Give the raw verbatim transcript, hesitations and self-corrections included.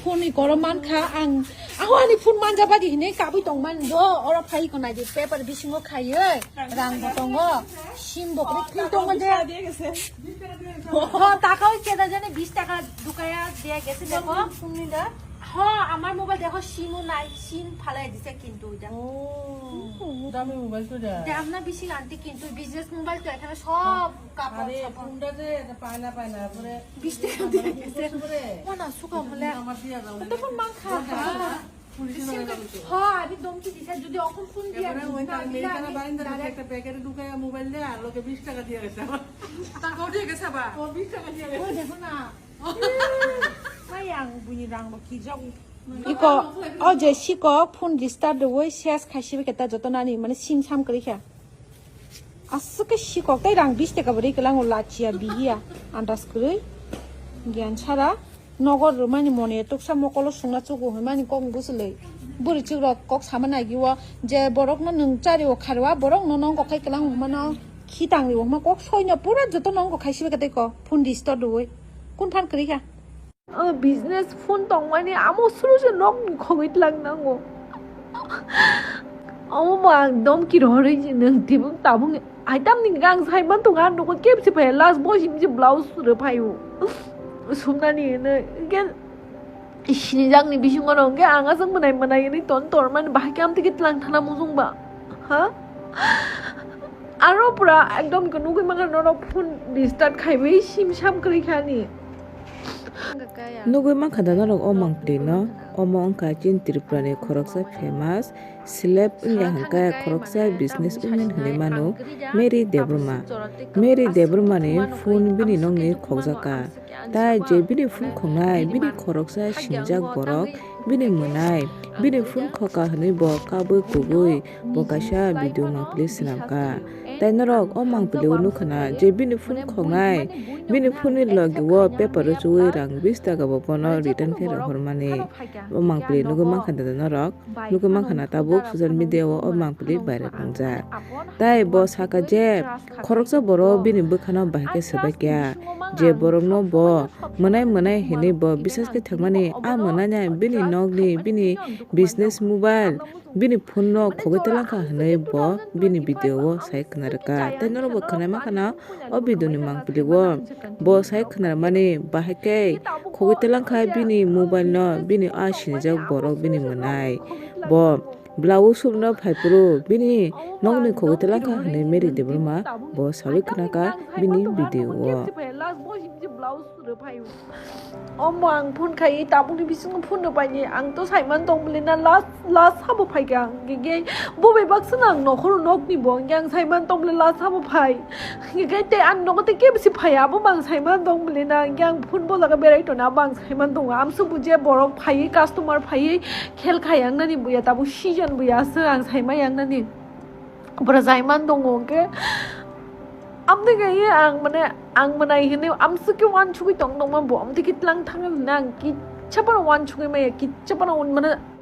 Phone ni koro mankha ang, aho ani phone manja badi hinwi kabui tongmani do, oro phai ko naidi paper bisingo khaiwi rang bo tongo, sim bo kwrwi phone tongo je. Ho, taka oi keda jani bis taka dukaya dia gese dekho. Phone ni da? Ho, amar mobile dekho, sim o nai, sim phalai dise kintu ida. Oh, dami mobile to da. Dam na bisi anti kintu business mobile to ekhane sob kapor. Are sapor. Phone da je, payna payna pore. Bis taka dia gese. Pore. Mana suka mole. Amar dia jao. To phone mankha. Ho, ani domki disa, jodi okhon phone dia. Ebare oi tar mei kana barinda direct. Ekta packet e dukaya mobile de, ar loge bis taka dia gese. Taka dia gese ba? O, bis taka dia gese. O, dekho na. Mayang buni rang bo kijak. Iko, o je sikok phone disturb de oi ses khaisi bikhe ta joto nani mane sim sam kwrwi kha. Aswk khe sikok tei rang bis taka bo riklang o lachia bihiya andas kwrwi. Giyan sara nogo rwmani mone tuksa mokolo sungna chugo hwnmani kok bwswlwi. Bwrwi chikrok kok sama nagi o je borokno nwng chari o kharwa borokno nongo khai kwlang hwnmano khitang ri o hwnma kok soino pura joto nongo khai sibika tei ko phone disturb rwui. Kun phan kwrwi kha? O business phone tongmani amo suru se nok ni khogwi tlang nango. Omo bo ang domki rohorwi nung tibuk tabuk aitam ni gang saiman tongo ang nogo kebsi phai last boy sim je blouse suru phaio. Sumnani hwnwi hwnkhe sinijak ni bisingo no hwnkhe ang aswk mwnai mwnai hwnwi ton tormani bahai khe amtwi khe tlang thana mujung ba. Ha? Aro pura ekdom khe nugwi mankha norok phone disturb khaiwi sim sam kwrwi kha ni. Nugwi mankha da norok o mangpili no? Omo wngkha chini Tripura ni khoroksa famous celeb wngya hwnkhe khoroksa business women hinwi mano Mary Debbarma. Mary Debbarma ni phone bini nokni khokjaka. Tai je bini phone khoknai, bini khoroksa sinijak borok, bini mwnai, bini phone khoka hwnwi bo kabui kubui bo kaisa video mangpili swnamkha. Tai norok o mangpili o nukha na je bini phone khoknai, bini phone ni logi o paper o chuwi rang bis taka bo bono return khe rohormani. O mangpili nugwi mankha da norok, nugwi mankha na tabuk social media o o mangpili viral wngjak. Tai bo saka je khoroksa borok bini bwkhano bahai khe swbaikya, je borokno bo mwnai mwnai hinwi bo bisas khe thangmani, a mwnai nai bini nokni, bini business mobile, bini phone no khogwi talangkha hwnwi bo bini video o sai khna rwkha. Tai norok bo khwnai mankha na o video ni mangpili o bo sai khna rwmani bahai khe khogwi talangkha bini mobile no, bini a sinijak borok bini mwnai. Bo blouse subna phaiphuru bini nokni khogwi talangkha hwnwi Mary Debbarma bo sawi khna kha bini video o. Omo ang phone khai tabukni bisingo phone rwbaini ang to saiman tong bwle na last last sabo phai kha ang ge ge bo bai baksa nang nokhoro nokni bo ang saiman tong bwle last sabo phai. Hinkhe tei ani nogo tei kebo se phaiya, abo bo ang saiman tong bwle na, hinkhe ang phone bo jaga berai tongna, abo ang saiman tongo. Amsuk bo je borok phaiwi, customer phaiwi, khel khai yang nani buya, tabuk season buya aswk ang saima yang nani. Bwrajaiman tongo, hinkhe amtwi kaiwi ang, mane, ang mwnai hinwi amsuk khe uansugwi tong tongma bo, amtwi khe tlang thang hinwi ang kitsa phano uansugwi maya, kitsa phano, mane,